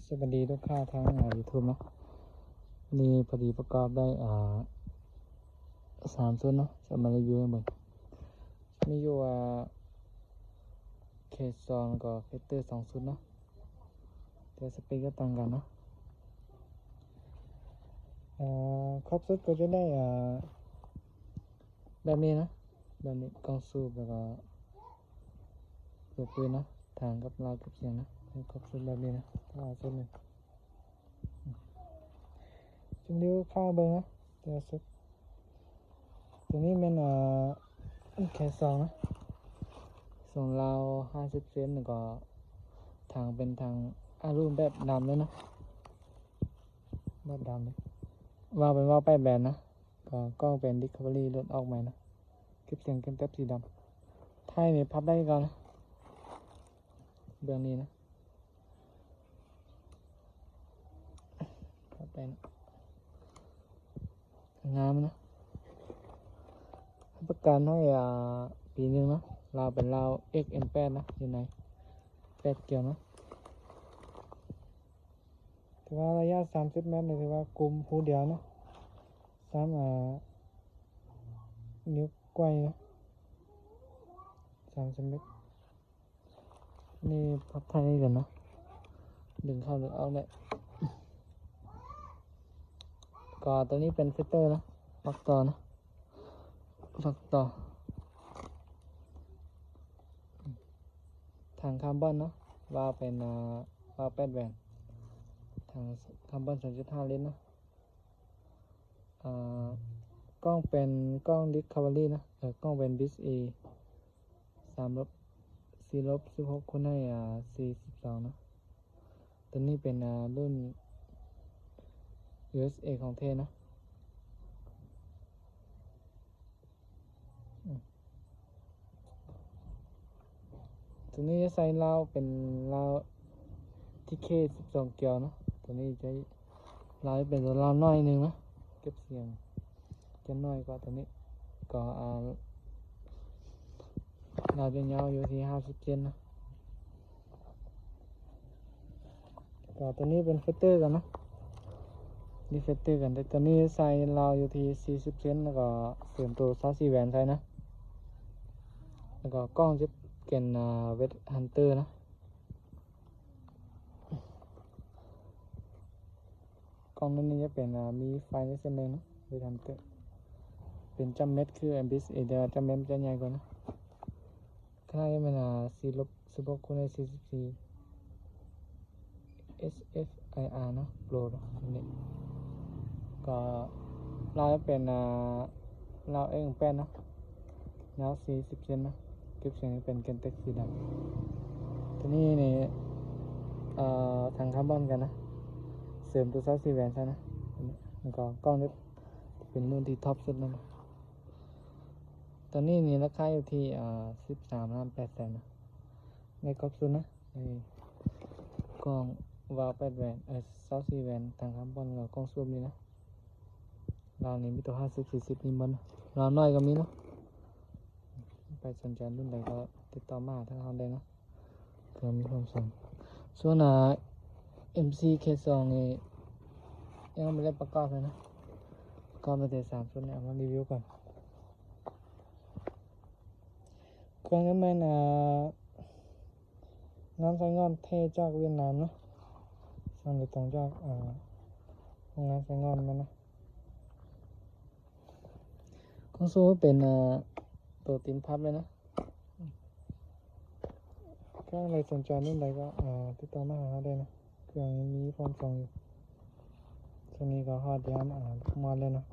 ສະບາຍດີລູກຄ້າທາງ ອ່າ ຢູທູບເນາະ. ນີ້ພໍດີປະກອບໄດ້ ອ່າ ສາມຊຸດເນາະ ຈະມາຣີວິວໃຫ້ເບິ່ງ. ມີຢູ່ ອ່າ ເຄສອງ ແລ້ວກໍເຟດເຕີສອງຊຸດເນາະ, ແຕ່ສະເປັກຈະຕ່າງກັນເນາະ. ອ່າ ຄອບຊຸດກໍຈະໄດ້ ອ່າ ແບບນີ້ນະ, ແບບນີ້ ກ່ອງສູບ ແລ້ວກໍລູກປືນນະ, ຖັງກັບລາວເກັບສຽງນະ, ໃຫ້ຄອບຊຸດແບບນີ້ນະ ຖ້າເອົາຊຸດໜຶ່ງ. ອືມ ຈຶ່ງເດີພາເບິ່ງນະ ແຕ່ຊຸດ. ຕົວນີ້ແມ່ນ ອ່າ ແຄສອງນະ, ສອງລາວຫ້າສິບເຊັນ ແລ້ວກໍຖັງເປັນຖັງອາລູແບບດຳເລີຍນະ, ແບບດຳເລີຍ. ວາວເປັນວາວແປດແບນນະ. ກໍກ້ອງເປັນ Discovery ລຸ້ນອອກໃໝ່ນະ, ເກັບສຽງເກັບແທັບສີດຳ. ທ້າຍນີ້ພັບໄດ້ຄືເກົ່ານະ, ເບື້ອງນີ້ນະ ພັບໄດ້ນະ, ງາມນະ. ຮັບປະກັນໃຫ້ ອ່າ ປີໜຶ່ງນະ. ລາວເປັນລາວ ເອັກເອັມແປດ ນະ, ຢູ່ໃນແປດກຽວນະ. ຖືວ່າໄລຍະສາມສິບແມັດນີ້ຖືວ່າກຸມຜູ້ດຽວນະ, ສາມ ອ່າ ນິ້ວກ້ອຍນະ, ສາມສິບແມັດ. ນີ້ພັບທ້າຍນີ້ກັນເນາະ, ດຶງເຂົ້າດຶງອອກໄດ້. ກໍຕົວນີ້ເປັນເຟດເຕີນະ, ປັກຕໍ່ນະ, ປັກຕໍ່. ຖັງຄາບອນເນາະ, ວາວເປັນ ອ່າ ວາວແປດແບນ, ຖັງຄາບອນສອງຈຸດຫ້າລິດເນາະ. ອ່າ ກ້ອງເປັນກ້ອງ Discovery ນະ, ເອີ ກ້ອງເປັນ Base A ສາມລົບ ສີ່ລົບສິບຫົກຄູນໃຫ້ ອ່າ ສີ່ສິບສອງເນາະ. ຕົວນີ້ເປັນ ອ່າ ລຸ້ນ USA ຂອງແທ້ນະ. ອືມ ຕົວນີ້ຈະໃສ່ລາວເປັນລາວ TK ສິບສອງກຽວເນາະ. ຕົວນີ້ຈະລາວເປັນລາວນ້ອຍໜຶ່ງນະ, ເກັບສຽງຈະນ້ອຍກວ່າຕົວນີ້. ກໍ ອ່າ ລາວຈະຍາວຢູ່ທີ່ຫ້າສິບເຊັນນະ. ກໍຕົວນີ້ເປັນເຟດເຕີກັນນະ, ນີ້ເຟດເຕີກັນ, ແຕ່ຕົວນີ້ໃສ່ລາວຢູ່ທີ່ສີ່ສິບເຊັນ ແລ້ວກໍເສີມໂຕຊາວສີ່ແຫວນໃສ່ນະ, ແລ້ວກໍກ້ອງຈະເປັນ ອ່າ Wet Hunter ນະ. ກ້ອງນັ້ນນີ້ຈະເປັນ ອ່າ ມີໄຟໃນເສັ້ນເລີຍນະ, Wet Hunter ເປັນຈ້ຳເມັດຄື Base A ແຕ່ວ່າຈ້ຳເມັດມັນຈະໃຫຍ່ກວ່ານະ. ຂະໜາດນີ້ແມ່ນ ອ່າ ສີ່ລົບສິບຫົກຄູນໃຫ້ສີ່ສິບສີ່ SFIR ເນາະ, Pro ເນາະ. ນີ້ກໍລາວເປັນ ອ່າ ລາວ ເອັກເອັມແປດ ເນາະ, ຍາວສີ່ສິບເຊັນເນາະ, ເກັບສຽງເປັນ Gentex ສີດຳ. ຕົວນີ້ນີ້ ເອີ ຖັງຄາບອນກັນນະ, ເສີມໂຕຊາວສີ່ແຫວນໃສ່ນະ. ແລ້ວກໍກ້ອງນີ້ເປັນລຸ້ນທີ່ທັອບສຸດແລ້ວນະ. ຕອນນີ້ນີ້ລາຄາຢູ່ທີ່ ອ່າ ສິບສາມລ້ານແປດແສນນະ, ໃນກອບສຸດນະ. ນີ້ກ້ອງວາວແປດແຫວນ ເອີ ຊາວສີ່ແຫວນ ຖັງຄາບອນ ແລ້ວກໍກ້ອງສູບນີ້ນະ. ລາວນີ້ມີແຕ່ຫ້າສິບ ສີ່ສິບ ນີ້ເບິດນະ, ລາວນ້ອຍກໍມີເນາະ. ໃຜສົນໃຈລຸ້ນໃດກໍຕິດຕໍ່ມາຫາທາງເຮົາໄດ້ເນາະ ເພື່ອມີຄວາມສົນ. ສ່ວນ ອ່າ ເອັມຊີ ເຄສອງ ນີ້ຍັງບໍ່ໄດ້ປະກອບເລີຍນະ, ປະກອບໄດ້ແຕ່ສາມຊຸດນີ້ ເອົາມາຣີວິວກ່ອນ. ເຄື່ອງນີ້ແມ່ນ ອ່າ ງານໃຊ້ງອນແທ້ຈາກຫວຽດນາມເນາະ, ສ້າງໂດຍຕົງຈາກ ອ່າ ໂຮງງານໃຊ້ງອນມັນນະ. ຄອນໂຊນເປັນ ອ່າ ໂຕຕີນພັບເລີຍນະ. ຖ້າໃຜສົນໃຈລຸ້ນໃດກໍ ອ່າ ຕິດຕໍ່ມາຫາເຮົາໄດ້ນະ, ເຄື່ອງມີພວກສອງຢູ່. ຊ່ວງນີ້ກໍຮອດຍາມ ອ່າ ໝອດແລ້ວເນາະ,